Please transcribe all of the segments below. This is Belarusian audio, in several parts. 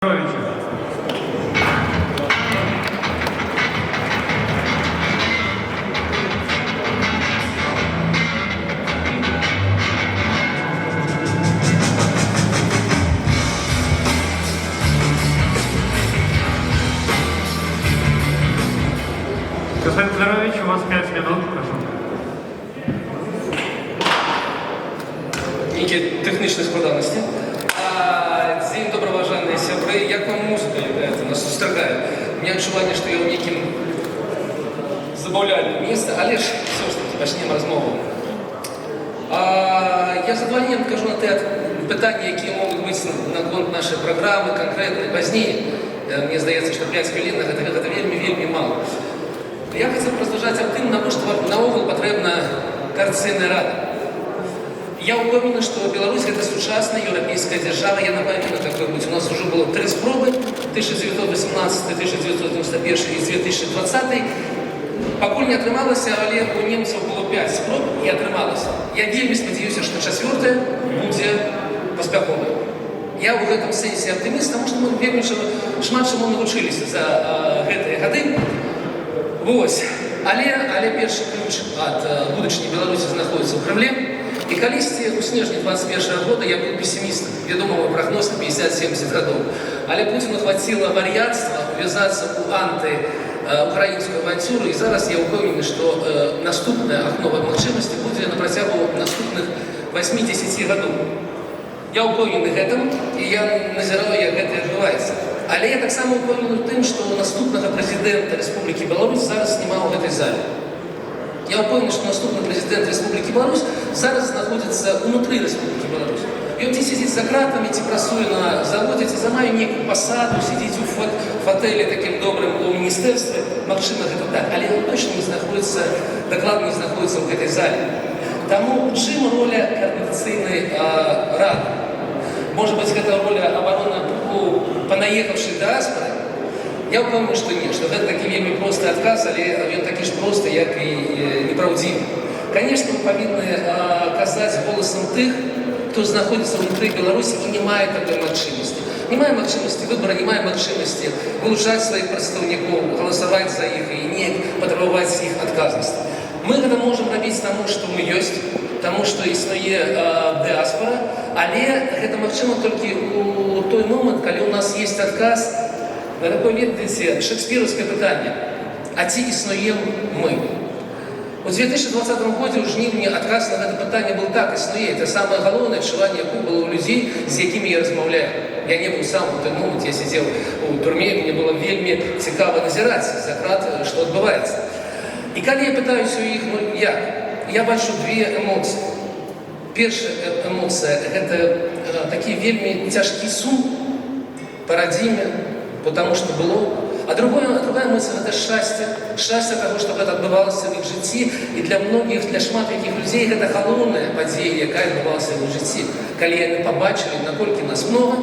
Петровича. Господин Петрович, у вас 5 минут, прошу. Нейкія тэхнічныя складанасці. Дзень добры, паважаныя сябры. Як вам музыка, якая нас сустракае? У мяне адчуванне, што я ў нейкім забаўляльным месцы, але ж усё ж такі пачнем размову. Я з задавальненнем кажу на тыя пытанні, якія могуць быць наконт нашай праграмы, канкрэтна пазней. Мне здаецца, што 5 хвілін гэта вельмі, вельмі мала. Я хацеў разважаць аб тым, навошта наогул патрэбна Каардынацыйная рада. Я ўпэўнены, што Беларусь — гэта сучасная еўрапейская дзяржава, яна павінна такой быць. У нас ужо было тры спробы: 1918, 1991 і 2020. Пакуль не атрымалася, але у немцаў было 5 спроб і атрымалася. Я вельмі спадзяюся, што чацвёртая будзе паспяховай. Я ў гэтым сэнсе аптыміст, таму што мы вельмі шмат чаму навучыліся за гэтыя гады. Вось. Але першы ключ ад будучыні Беларусі знаходзіцца ў Крамле. І калісьці ў снежні 21 года я быў песімістам. Вядома, мой прагноз на 50-70 гадоў. Але Пуціну хватило вар'яцтва увязацца ў антыукраінскую авантюру, і зараз я ўпэўнены, што наступнае акно магчымасці будзе на працягу наступных 80 гадоў. Я ўпэўнены гэтым, і я назіраю, як гэта адбываецца. Але я таксама ўпэўнены ў тым, што наступнага прэзідэнта Рэспублікі Беларусь зараз няма ў гэтай зале. Я ўпэўнены, што наступны прэзідэнт Рэспублікі Беларусь зараз знаходзіцца ўнутры Рэспублікі Беларусь. Ён ці сядзіць за кратамі, ці працуе на заводзе, ці займае нейкую пасаду, сядзіць у фатэлі такім добрым у міністэрстве. Магчыма, гэта так, але ён точно не знаходзіцца, дакладна не знаходзіцца ў гэтай зале. Таму у чым роля Каардынацыйнай рады? Можа быць, гэта роля абароны у панаехаўшай дыаспоры? Я ўпэўнены, што не, што гэта такі вельмі просты адказ, але ён такі ж просты, як і непраўдзівы. Конечно, мы павінны казаць голасам тых, хто знаходзіцца ўнутры Беларусі і не мае такой магчымасці. Не мае магчымасці выбара, не мае магчымасці вылучаць сваіх прадстаўнікоў, галасаваць за іх і неяк патрабаваць іх адказнасці. Мы гэта можам рабіць таму, што мы ёсць, таму, што існуе дыаспора, але гэта магчыма толькі ў той момант, калі ў нас есть адказ на такое, ведаеце, шэкспіраўскае пытанне: а ці існуем мы? У 2020 годзе ў жніўні адказ на гэта пытанне был: так, існуе. Это самае галоўнае адчуванне, якое было ў людзей, з якімі я размаўляю. Я не быў сам у той момант, я сидзеў у турме, мне было вельмі цікава назіраць за крат, што адбываецца. І калі я пытаюся у іх: ну як, я бачу две эмоцыі. Першая эмоцыя — гэта такі вельмі цяжкі сум па радзіме, потому что было. А другая эмоцыя — гэта шчасце, шчасце таго, што гэта адбывалася ў іх жыцці, і для многіх, для шмат якіх людзей гэта галоўная падзея, якая адбывалася ў іх жыцці. Калі яны пабачылі, наколькі нас многа,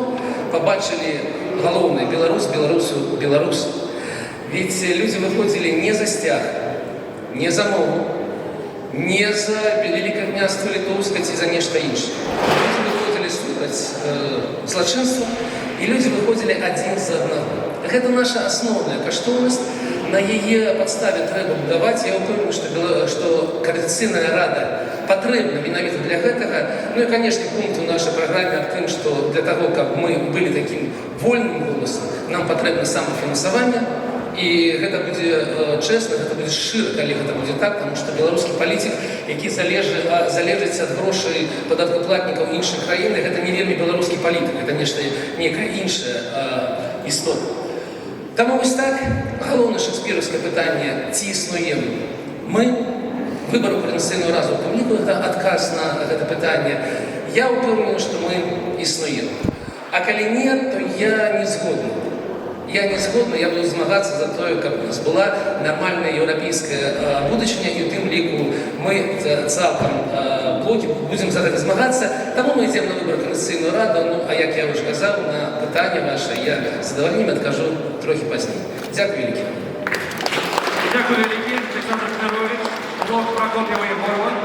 пабачылі галоўнае: Беларусь, беларусу, беларус. Ведь людзі выходзілі не за сцяг, не за мову, не за Вялікае Княства Літоўскае ці за нешта іншае. Людзі выходзілі супраць злачынства, і людзі выходзілі адзін за аднаго. Гэта наша асноўная каштоўнасць, на яе падставе трэба будаваць. Я ўпэўнены, што Каардынацыйная рада патрэбна менавіта для гэтага. Ну і, конечно, пункт у нашай праграме аб тым, што для таго, каб мы былі такім вольным голасам, нам патрэбна самафінансаванне. І гэта будзе чэсна, гэта будзе шчыра, калі гэта будзе так, таму што беларускі палітык, які залежыць ад грошай падаткаплатнікаў іншай краіны, гэта не вельмі беларускі палітык, гэта нешта некая іншая істота. Таму вось так, галоўнае шэкспіраўскае пытанне: ці існуем мы? Выбар у Каардынацыйную раду, у тым ліку, гэта адказ на гэта пытанне. Я ўпэўнены, што мы існуем. А калі не, то я не згодны. Я не згодны, я буду змагацца за тое, каб у нас была нармальная еўрапейская будучыня, і ў тым ліку мы цалкам блокі будзем за гэта змагацца. Таму мы ідзем на выбор Каардынацыйную раду. Ну, а як я ўжо казаў, на пытанне ваше я з задавальненнем адкажу трохі пазней. Дзякуй вялікі. Дзякуй вялікі, Аляксандр Кныровіч. Блок Пракоп'ева-Ягорава.